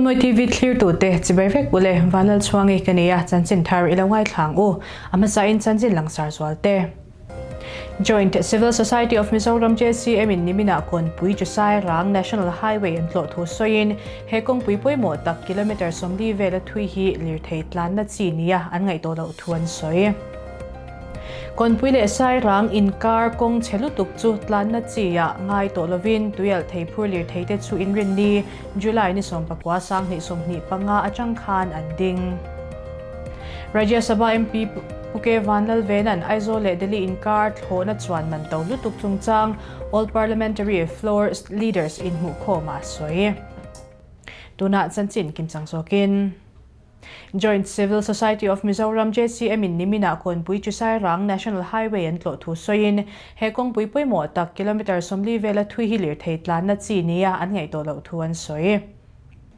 Runmawi TV thlirtute chibai vek ule Vanlalchhuangi ka nia chanchin thar i lo ngaithla ang u. A hmasain chanchin langsar zual te. Joint Civil Society of Mizoram JCM in niminah Kawnpui Chusai Rang National Highway an tlawh thu sawiin he kawngpui pawimawh tak kilometre 40 vela thui hi lirthei tlanna chi nia an ngaih tawh loh thu an sawi. Kawnpui leh Sairang inkar kawng chhe lutuk chu tlanna chi ah ngai tawh lovin tuialh thei phur lirthei te chu inrinni July ni 19 2025 atang khan an ding. Rajya Sabha MP Pu K Vanlalvena'n Aizawl leh Delhi inkar thlawhna chuan man to lutuk chungchang All Parliamentary Floor Leaders inhmuhkhawmah a sawi. Tunah chanchin kimchang zawkin. Joint Civil Society of Mizoram, JCM, in niminah Kawnpui Chusairang National Highway an tlawh thu sawiin, he kawngpui pawimawh tak kilometre 40 vela thui hi lirthei tlanna chi nia an ngaih tawh loh thu an sawi.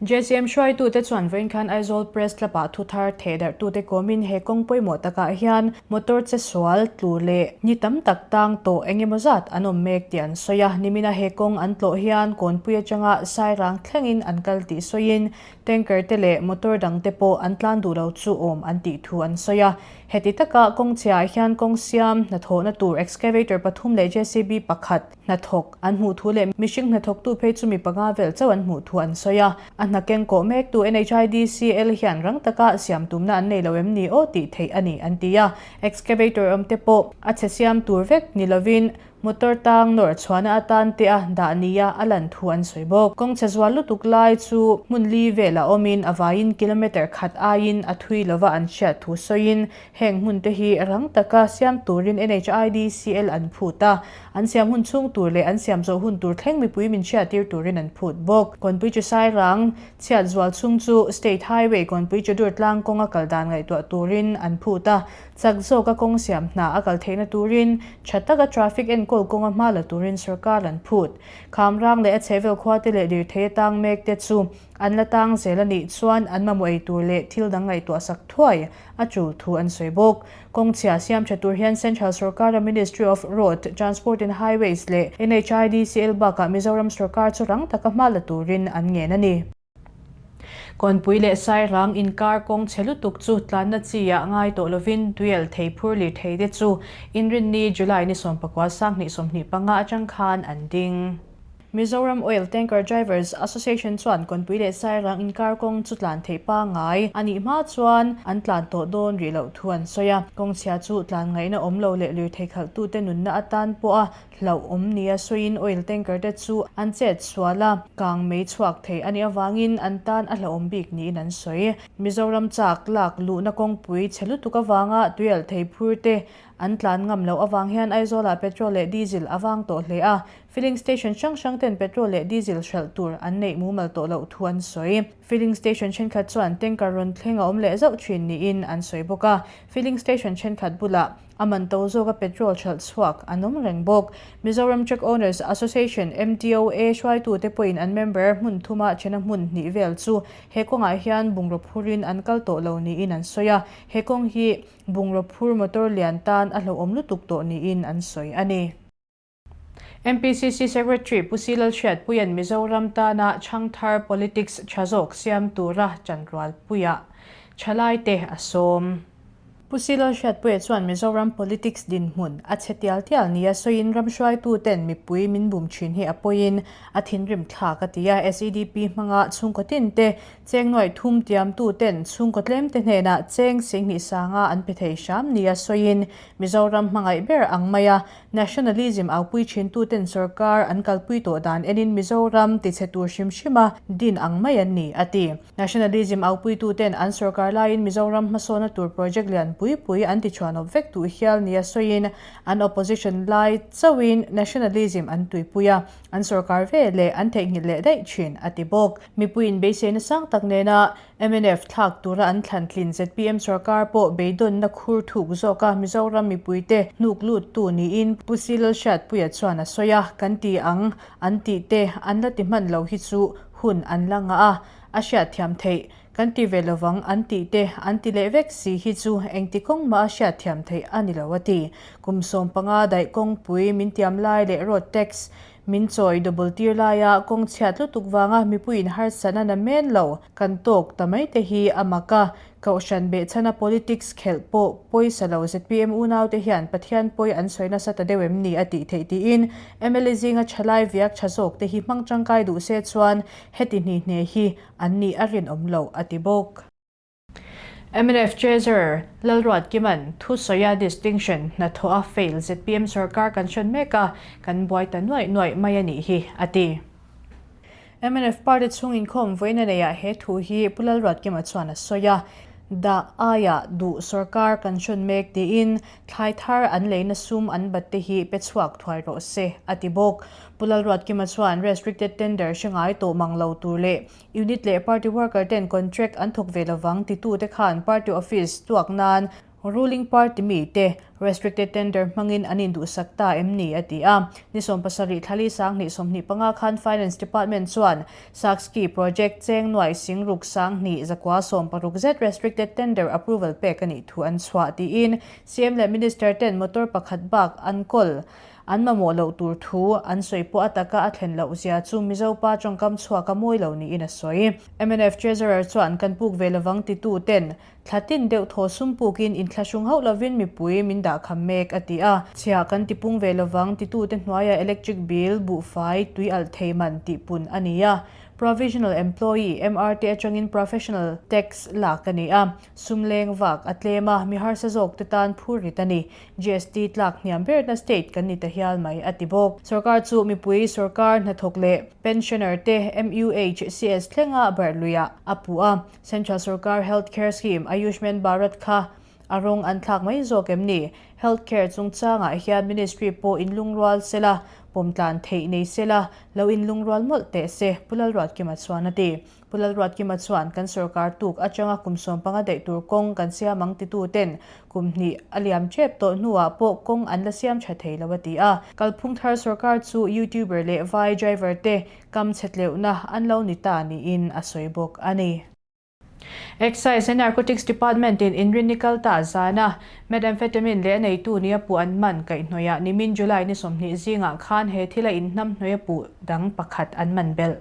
JCM hruaitute chuan vawiin khan Aizawl Press Club-ah thu thar thehdarhtute kawmin he kawng pawimawh takah hian motor che sual, tlu leh ni tam tak tang tawh eng emaw zat an awm mek tih an sawi a. Nimina he kawng an tlawh hian Kawnpui atanga Sairang thlengin an kal tih sawiin Tanker te leh motor dang te pawh an tlan duh lo chu awm an tih thu an sawi a. Heti taka kawng chhiah hian kawng siam hnathawhna tur excavator pathum leh JCB pakhat hnathawk an hmuh thu leh mihring hnathawktu phei chu mi panga vel chauh an hmuh thu an sawi a. A hna keng kawh mektu NHIDCL hian rang taka siam tumna an nei lo em ni aw tih theih a ni an ti a. Excavator awm te pawh a chhe siam tur vek ni lovin Motor tang nawrh chhuahna atan te a dah nia a lan thu an sawi bawk. Kawng chhe zual lutuk lai chu hmun li velah awmin a vaiin kilometre khat aiin a thui lova an hriat thu sawiin heng hmun te hi rang taka siam turin NHIDCL an phut a, an siam hun chhung tur leh an siam zawh hun tur thleng mipui min hriattir turin an phut bawk. Kawnpui chu Sairang chhiat zual chhung chu State Highway Kawnpui Chadur tlang kawnga kal dan ngaihtuah turin an phut a, Chak zawka kawng siam hna a kal theihna turin tha taka traffic enkawl kawnga hma la turin sorkar an phut. Khamrang leh a chhehvel khuate leh lirthei a tang mek te chu an la tang zel a nih chuan an mamawh ei tur leh thil dang ngaihtuah sak thuai a tul thu an sawi bawk. Kawng chhia siam tha tur hian Central sorkara Ministry of Road, Transport and Highways leh NHIDCL bakah Mizoram sorkar chu rang taka hma la turin an ngen a ni. Kawnpui leh Sairang inkar kawng chhe lutuk chu tlanna chi ah ngai tawh lovin tuial thei phur lirthei te chu Inrinni July ni 19 2025 atang khan an ding. Mizoram Oil Tanker Drivers Association chuan Kawnpui leh Sairang inkar kawng chu tlan theih pangngai a nih hma chuan an tlan tawh dawn rih loh thu an sawi a. Kawng chhia chu tlan ngaihna awm lo leh lirthei khalhtute nunna atan pawha Hlauhawm nia sawiin oil tanker te chu an chet sual a, kang mei chhuak thei a nih avangin an tan a hlauhawm bik niin an sawi. Mizoram chak lak luhna kawngpui chhe lutuk avanga tuialh thei phur te an tlan ngam loh avang hian Aizawlah petrol leh diesel a vang tawh hle a, filling station hrang hrang ten petrol leh diesel hralh tur an neih mumal tawh loh thu an sawi. Filling station thenkhat chuan tanker rawn thleng a awm leh zauh thin niin an sawi bawk a, filling station thenkhat bulah A man to zawka petrol hralh chhuak an awm reng bawk. Mizoram Truck Owners Association, MTOA, hruaitute pawhin an member hmun thuma chena hmun hnih vel chu he kawngah hian bungraw phurin an kal tawh lo niin an sawi a, he kawng hi bungraw phur motor lian tan a hlauhawm lutuk tawh niin an sawi a ni. MPCC Secretary Pu Si Lalhriatpuia'n Mizoram tana chhangthar politics tha zawk siam tura chanrualpuiah thalaite a sawm. Pu Si Lalhriatpuia chuan Mizoram politics dinhmun a chhe tial tial nia sawiin ram hruaituten mipui min bum thin hi a pawiin a thinrim thlak a ti a. SEDP hmanga chhungkaw tinte cheng nuaih thum tiamtuten chhungkaw tlemte hnenah cheng 20 sanga an pe thei hram nia sawiin Mizoram hmangaih ber ang maia Nationalism aupui thintuten sorkar an kalpui tawh dan enin Mizoram tichhe tur hrim hrima din ang mai an ni, a ti. Nationalism aupuituten an sorkar laiin Mizoram hmasawna tur project lian pui pui an tichhuanawp vek duh hial nia sawiin an opposition lai chauhin nationalism an tuipui a, an sorkar ve leh an theihnghilh leh daih thin, a ti bawk. Mipuiin beiseina sang tak nena Mnf thlak tura an thlan tlin zpm sorkar pawh beidawnna khur thuk zawka Mizoram mipuite hnuk luttu niin Pu Si Lalhriatpuia chuan a sawi a, kan ti ang an tih te an la ti hman lo hi chu hun an la ngah a, a hriatthiam theih. Kan ti ve lovang an tih te an ti leh vek si hi chu engti kawng mah a hriatthiam theih a ni lo a ti. Kum 15 daih kawngpui min tiam lai leh road tax. Min chawi double tir laia kawng chhiat lutuk vanga mipuiin harsatna na men lo kan tawk ta mai te hi a mak a. Kohhran behchhana politics khelh pawh pawisa lo zpm unaute hian Pathian pawi an sawi nasa ta deuh em ni a tih theih tiin mla zinga thalai viak tha zawk te hi hmang tangkai duh se chuan heti hni hne hi an nih a rinawm loh a ti bawk. Mnf Treasurer Lalruatkima'n thusawia distinction hnathawh a fail zpm sorkar kan hrawn mek a, kan buai ta nuaih nuaih mai a nih hi, a ti. Mnf party chhung inkhawm vawiin a neiah he thu hi Pu Lalruatkima chuan a sawi a, Dah aiah duh sorkar kan hrawn mek tiin thlai thar an leina sum an bat te hi pe chhuak thuai rawh se, a ti bawk. Pu Lalruatkima chuan restricted tender hre ngai tawh mang lo tur leh Unit leh party worker ten contract an thawk ve lovang titute khan party office tuak nan ruling party mite restricted tender hmangin an induhsak ta em ni a ti a. Ni 70 thlali 2025 khan Finance Department chuan Sakski project cheng nuaih singruk 2000 160 zet restricted tender approval pek a nih thu an chhuah tiin CM leh Minister ten motor pakhat bak an kawl An mamawh loh tur thu an sawi pawh a taka a thlen loh zia chu Mizo pa tawngkam chhuak a mawi lo niin a sawi. Mnf Treasurer chuan kan puk ve lovang titu ten thla tin deuh thaw sum pukin inthlahrung hauh lovin mipui min dah kham mek a ti a. Chhia kan ti pung ve lovang titu te hnuaia electric bill, buhfai, tui alh thei man tih pun a ni a. Provisional employee, MR te atangin professional tax lak a ni a. Sum leng vak a tlem a, mi harsa zawk te tan phur rit a ni. GST tlak hniam berna state kan ni ta hial mai, a ti bawk. Sorkar chu mipui, sorkar hnathawk leh pensioner te MUHCS thlenga barh luiah a puh a. Central sorkar health care scheme Ayushman Bharat kha a rawng an thlak mai zawk em ni? Health care chungchangah hian ministry pawh inlungrual sela, pawmtlan theih nei sela, lo inlungrual mawlh teh se, Pu Lalruatkima chuan a ti. Pu Lalruatkima chuan kan sorkar tuk atanga kum 15 daih tur kawng kan siam ang titu ten kum hnih a liam tep tawh hnuah pawh kawng an la siam tha thei lo a ti a. Kalphung thar sorkar chu YouTuber leh vai driver te kam chhetleuhna an lo ni ta niin a sawi bawk a ni. Excise and Narcotics Department in inrinni kal ta zana Methamphetamine leh a neitu nia puh an man kaihhnawihah nimin July ni 20 zingah khan he thila inhnamhnawih a puh dang pakhat an man belh.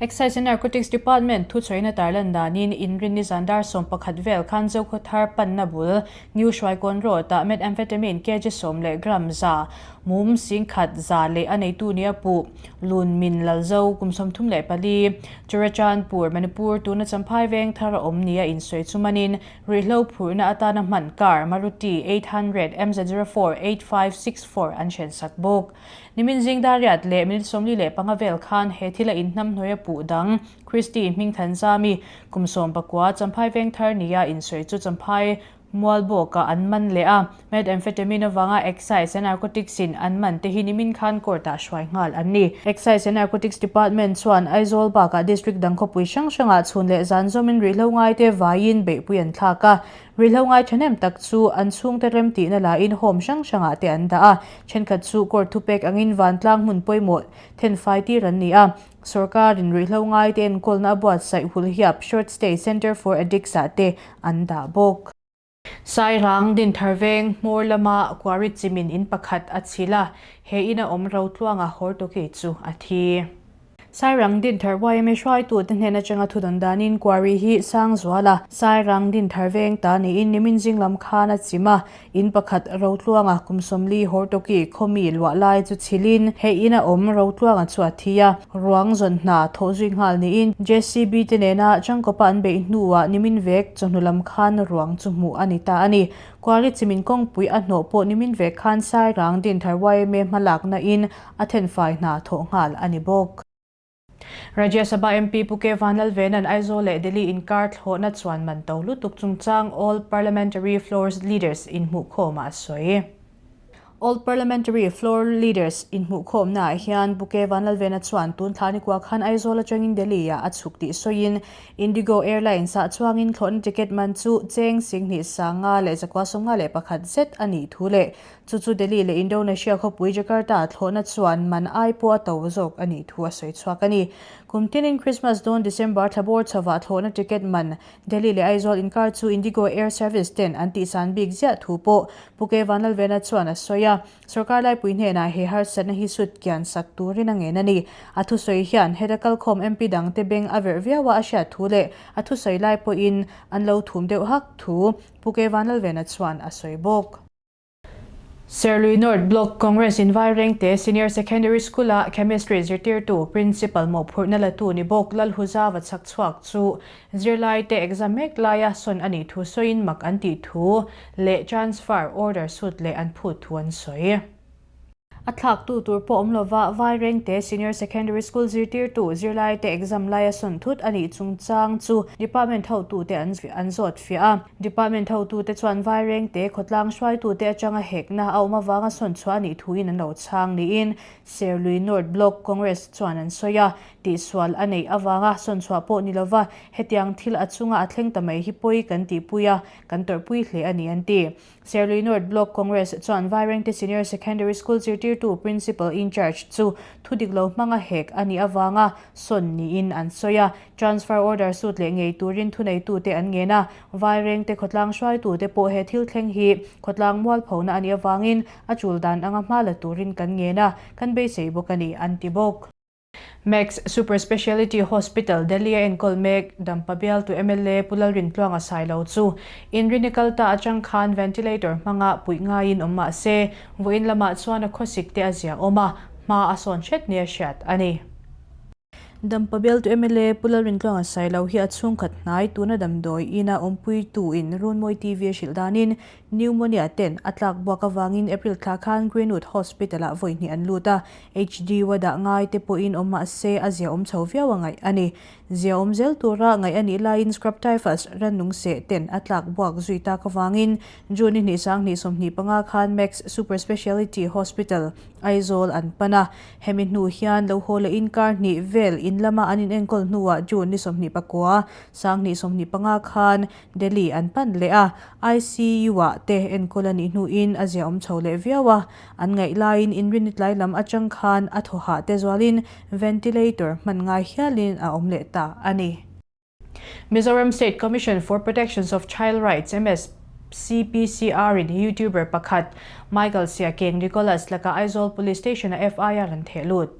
Excise and Narcotics Department thuchhuaina tarlan danin inrinni zan dar 11 vel khan Zokhawthar panna bul New Hruaikawn Road-ah methamphetamine kg 10 leh gram 100 mum 10,100 leh a neitu nia puh Lun Min Lalzo kum 34 Churachandpur, Manipur tuna Champhai veng thar a awm nia insawi chu manin ruihhlo phurhna atana hman car Maruti 800 MZ 048564 an hrensak bawk. Nimin zing dar riat leh minute 45 vel khan he thil a inhnamhnawih a puh dang Christy Hmingthanzami kum 19 Champhai veng thar nia insawi chu Champhai Mualbawkah an man leh a, methamphetamine avanga Excise and Narcotics in an man te hi nimin khan court ah hruai nghal an ni. Excise and Narcotics Department chuan Aizawl bakah district dang khawpui hrang hrangah chhun leh zan zawmin ruihhlo ngaite vaiin beihpui an thlak a, Ruihhlo ngai thahnem tak chu an chhungte rem tihna lahin home hrang hrangah te an dah a, thenkhat chu court thupek angin vantlang hmun pawimawh thenfai tir an ni a. Sorkarin ruihhlo ngaite enkawlna a buatsaih hulhiap Short Stay Centre for Addicts ah te an dah bawk. Sairang Dinthar veng hmawr lama quarry chimin in pakhat a chhilh a, he ina awm Rotluanga Hortoki chu a thi. Sairang Dinthar yma hruaitute hnen atanga thudawn danin quarry hi Sangzuala Sairang Dinthar veng ta niin nimin zing lam khan a chim a, in pakhat Rotluanga kum 40 Hortoki khawmi luah lai chu chhilhin he ina awm Rotluanga chu a thi a, ruang zawn hna thawh zui nghal niin JCB te nena changkawpa an beih hnuah nimin vek chawhnu lam khan ruang chu hmuh a ni ta a ni. Quarry chimin kawngpui a hnawh pawh nimin vek khan Sairang Dinthar yma hmalakna in a thenfai hna thawh nghal a ni bawk. Rajya Sabha MP Pu K Vanlalvena'n Aizawl leh Delhi inkar thlawhna chuan man to lutuk chungchang All Parliamentary Floor Leaders inhmuhkhawmah a sawi. All Parliamentary Floor Leaders inhmuhkhawmnaah hian Pu K Vanlalvena chuan tun thla nikua khan Aizawl atangin Delhi-ah a chhuk tih sawiin Indigo Airlines-ah chuangin thlawhna ticket man chu cheng 2500 leh 951 zet a nih thu leh Chu chu Delhi leh Indonesia khawpui Jakarta thlawhna chuan man ai pawh a to zawk a nih thu a sawi chhuak a ni. Kum tinin Christmas dawn December thla bawr chhovah thlawhna ticket man Delhi leh Aizawl inkar chu Indigo Air Service ten an tihsan bik ziah thu pawh Pu K Vanlalvena chuan a sawi a. Sorkar laipui hnenah he harsatna hi sut kian sak turin a ngen a ni. A thusawi hian heta kalkhawm MP dangte beng a verh viau a a hriat thu leh a thusawi lai pawhin an lo thum deuh hak thu Pu K Vanlalvena chuan a sawi bawk. Serlui North Block Congress in Vairengte Senior Secondary School-a Chemistry zirtirtu Principal mawhphurhna latu ni bawk Lalhuza va chhak chhuak chu zirlaite exam mek laia sawn a nih thu sawiin mak an tih thu leh transfer order sut leh an phut thu an sawi. A thlaktu tur pawh awm lova Vairengte Senior Secondary School zirtirtu zirlaite exam laia sawn thut a nih chungchang chu Department hotute an zawt fiah a. Department hotute chuan Vairengte khawtlang hruaitute atanga hekna a awm avanga sawn chhuah a nih thuin an lo chhang niin Serlui North Block Congress chuan an sawi a. Tihsual a neih avanga sawn chhuah pawh ni lova hetiang thil a chunga a thleng ta mai hi pawi kan tihpui a, kan tawrhpui hle a ni an ti. Serlui North Block Congress chuan Vairengte Senior Secondary School zirtirtu Principal in-charge chu thu dik lo hmanga hek a nih avanga sawn niin an sawi a. Transfer order sut leh ngei turin thuneitute an ngen a. Vairengte khawtlang hruaitute pawh he thil thleng hi khawtlang mualphona a nih avangin a tul dan anga hma la turin kan ngen a, kan beisei bawk a ni, an ti bawk. Max Super Speciality Hospital, Delhi-a enkawl mek Dampa bialtu mla Pu Lalrintluanga Sailo chu inrini kal ta atang khan ventilator hmanga puih ngaiin awm mah se, vawiin lamah chuan a khawsik te a zia awm a, hma a sawn hret nia hriat a ni. Dampa bialtu mla Pu Lalrintluanga Sailo hi a chhungkhat hnai tuna damdawi ina awmpuituin Runmawi TV a hrilh danin Pneumonia ten a tlak buak avangin April thla khan Greenwood Hospital-ah vawi hnih an lut a, HD wa dah ngai te pawhin awm mah se a ziaawm chho viau a ngaih a ni. Ziaawm zel tura ngaih a nih laiin Scrub Typhus rannung seh ten a tlak buak zui tak avangin June ni hnih sang hnih 25 khan Max Super Speciality Hospital, Aizawl an pan a. Hemi hnu hian lo haw leh in kar hnih vel in lama an inenkawl hnuah June ni 29, sang hnih 25 khan Delhi an pan leh a, ICU-ah te enkawl a nih hnuin a ziaawm chho leh viau a, an ngaih laiin inrinni tlai lam atang khan a thaw hah te zualin ventilator hman ngai hialin a awm leh ta a ni. Mizoram State Commission for Protections of Child Rights, MSCPCR, in YouTuber pakhat Michael Siakeng Nicholas lakah Aizawl Police Station-a FIR an theh lut.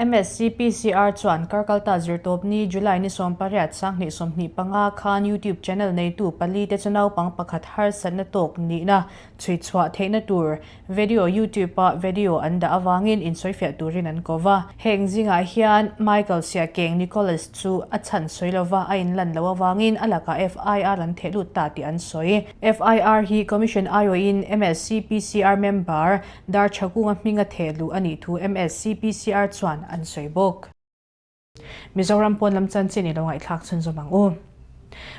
MSCPCR chuan Karkalta zirtawpni July ni 18 2025 khan YouTube channel neitu pali te chu naupang pakhat harsatna tawk nihna chhuichhuah theihna tur video YouTube-a video an dah avangin insawifiah turin an ko va. Heng zingah hian Michael Siakeng Nicholas chu a chhan sawi lova a inlan loh avangin a lakah FIR an theh lut ta tih an sawi. FIR hi Commission aiawhin MSCPCR member Darthakunga hminga theh luh a nih thu MSCPCR chuan an sawi bawk. Mizoram pawn lam chanchin i lo ngaihthlak chhunzawm ang u.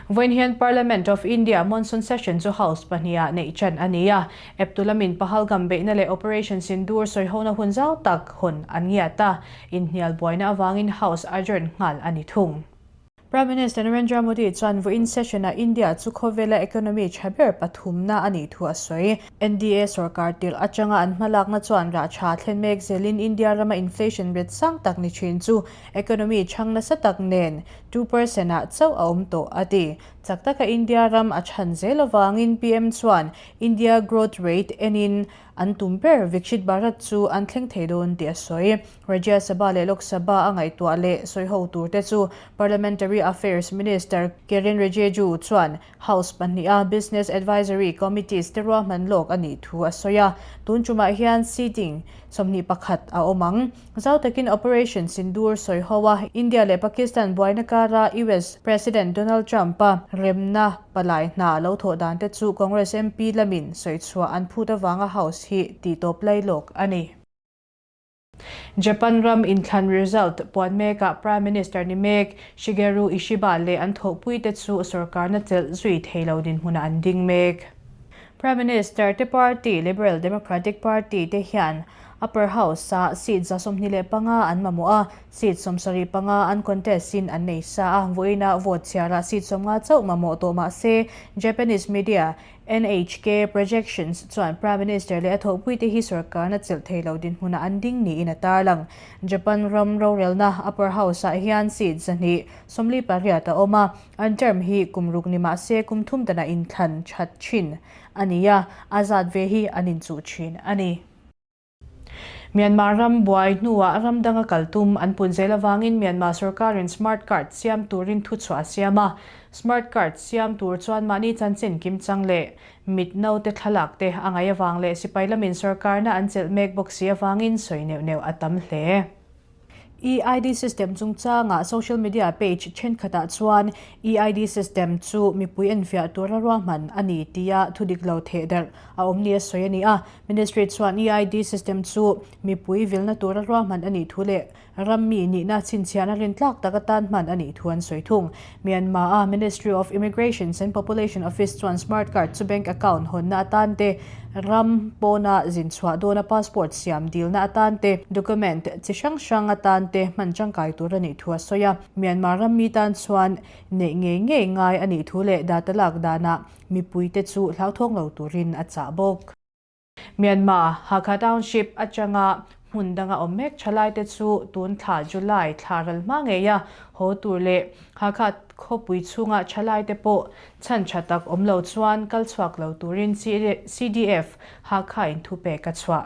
Vawiin hian Parliament of India Monsoon Session chu House pahniha neih ṭan a ni a. Eptu lamin Pahalgam beihna leh Operation Sindoor sawihona hun zau tak hawn an ngiat a, inhnial buaina avangin House adjourn nghal a ni thung. Prime Minister Narendra Modi chuan vawiin session-ah India chu khawvela economy tha ber pathumna a nih thu a sawi. NDA sorkar tirh atanga an hmalakna chuan rah tha thlen mek zelin India rama inflation rate sang tak ni thin chu economy chhang nasa tak nen 2 percent ah chauh a awm tawh a ti. Chak taka India ram a chhan zel avangin PM chuan India growth rate enin an tum ber Viksit Bharat chu an thleng thei dawn tih a sawi. Rajya Sabha leh Lok Sabha a ngaihtuah leh sawiho turte chu Parliamentary Affairs Minister Kiren Rijiju chuan House pahniha Business Advisory Committees te ruahman lawk a nih thu a sawi a. Tun tumah hian seating 21 a awm ang. Zau takin Operation Sindoor sawiho a, India leh Pakistan buaina kara US President Donald Trump-a remna palai hna lo thawh dan te chu Congress MP lamin sawichhuah an phut avanga House hi tihtawp lailawk a ni. Japan ram inthlan result puan mekah Prime Minister ni mek Shigeru Ishiba leh an thawhpuite chu sorkarna chelh zui thei lo dinhmunah an ding mek. Prime Minister te party Liberal Democratic Party te hian Upper House-ah seat 25 an mamawh a, seat 75 an contest-in an nei sa a, vawiinah vote chhiarah seat 50 chauh mamawh tawh mah se, Japanese media NHK projections chuan Prime Minister leh a thawhpuite hi sorkarna chelh thei lo dinhmunah an ding niin a tarlang. Japan ram rorelna Upper House-ah hian seat 148 a awm a, an term hi kum ruk ni mah se kum thum danah inthlan that thin a ni a, a zat ve hi an inchuh thin a ni. Myanmar ram buai hnuah ram danga kal tum an pun zel avangin Myanmar sorkarin smart card siam turin thuchhuah a siam a. Smart card siam tur chuan mahni chanchin kimchang leh mit naute thlalak te a ngaih avang leh sipai lamin sorkarna an chelh mek bawk si avangin sawi neuh neuh a tam hle. EID system chungchangah social media page thenkhatah chuan EID system chu mipui enfiah tura ruahman a ni tia thudik lo theh darh a awm nia sawi a ni a. Ministry chuan EID system chu mipui vilna tura ruahman a nih thu leh ram mi nihna chhinchhiahna rintlak tak atan hman a nih thu an sawi thung. Myanmar-a Ministry of Immigrations and Population Office chuan smart card chu bank account hawnna atan te, ram pawna zin chhuah dawna passport siam dilna atan te, document chi hrang hrang atan te hman tangkai tur a nih thu a sawi a. Myanmar ram mi tan chuan neih ngei ngei ngai a nih thu leh data lak danah mipuite chu hlauthawng lo turin a chah bawk. Myanmar, Hakha Township atanga hmun danga awm mek thalaite chu tun thla July thla ral hma ngeia haw tur leh Hakha khawpui chhunga thalaite pawh chhan tha tak awm lo chuan kal chhuak lo turin CDF Hakha in thupek a chhuah.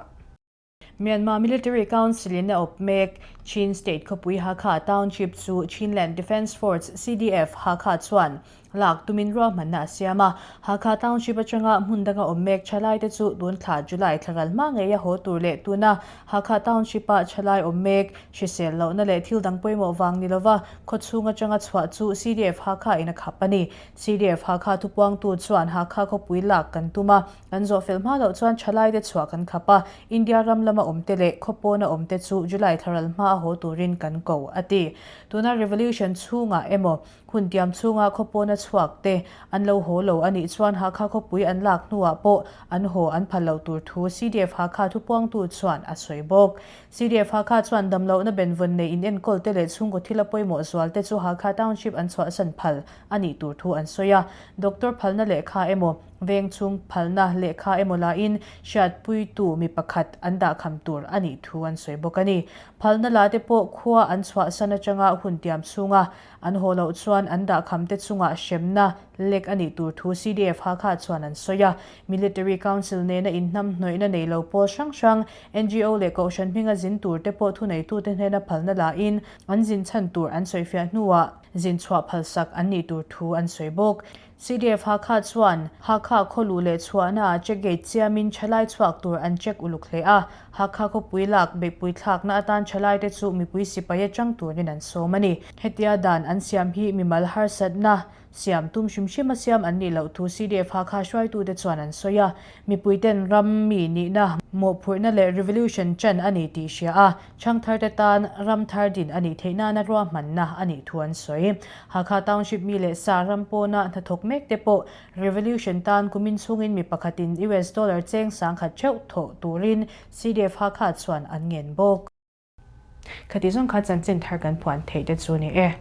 Myanmar Military Council in a awp mek Chin State khawpui Hakha Township chu Chinland Defence Force, CDF, Hakha chuan lak tumin ruahmanna a siam a. Hakha Township atanga hmun danga awm mek thalaite chu tun thla July thla ral hma ngeia haw tur leh tuna Hakha Township-a thalai awm mek hrisel lohna leh thil dang pawimawh vang ni lova khawchhung atanga chhuah chu CDF Hakha in a khap a ni. CDF Hakha thupuangtu chuan Hakha khawpui lak kan tum a, Kan zawh fel hma loh chuan thalaite chhuah kan khap a, India ram lama awmte leh khaw pawna awmte chu July thlaral hma a haw turin kan ko, a ti. Tuna revolution chhungah emaw hun tiam chhunga khaw pawna chhuak te an lo haw lo a nih chuan Hakha khawpui an lak hnuah pawh an haw an phal loh tur thu CDF Hakha thupuangtu chuan a sawi bawk. CDF Hakha chuan damlohna benvawn nei inenkawl te leh chhungkaw thila pawimawh zual te chu Hakha Township an chhuahsan phal a nih tur thu an sawi a, Doctor phalna lehkha emaw Veng chhung phalna lehkha emaw lahin hriatpuitu mi pakhat an dahkham tur a nih thu an sawi bawk a ni. Phalna la te pawh khua an chhuahsan atanga hun tiam chhunga an haw loh chuan an dahkham te chungah hremna lek a nih tur thu CDF Hakha chuan an sawi a. Military Council nena inhnamhnawihna nei lo pawl hrang hrang, ngo leh kohhran hminga zin tur te pawh thuneitute hnena phalna lahin an zin chhan tur an sawifiah hnuah zin chhuah phalsak an nih tur thu an sawi bawk. CDF Hakha chuan Hakha khaw luh leh chhuahnaah check gate chiamin thalai chhuak tur an check uluk hle a, Hakha khawpui lak beihpui thlakna atan thalaite chu mipui sipai atang turin an sawm a ni. Hetia dan an siam hi mimal harsatna siam tum hrim hrim a siam an nih loh thu CDF Hakha hruaitute chuan an sawi a, mipuiten ram mi nihna mawhphurhna leh revolution chan a ni tih hria a, Changtharte tan ram thar din a nih theih nana ruahmanna a nih thu an sawi. Hakha Township mi leh sa ram pawna hnathawk mek te pawh Revolution tan kumin chhungin mi pakhatin US dollar cheng 10,000 theuh thawh turin CDF Hakha chuan an ngen bawk. Khati zawng kha chanchin thar kan phuan theih te chu ni e.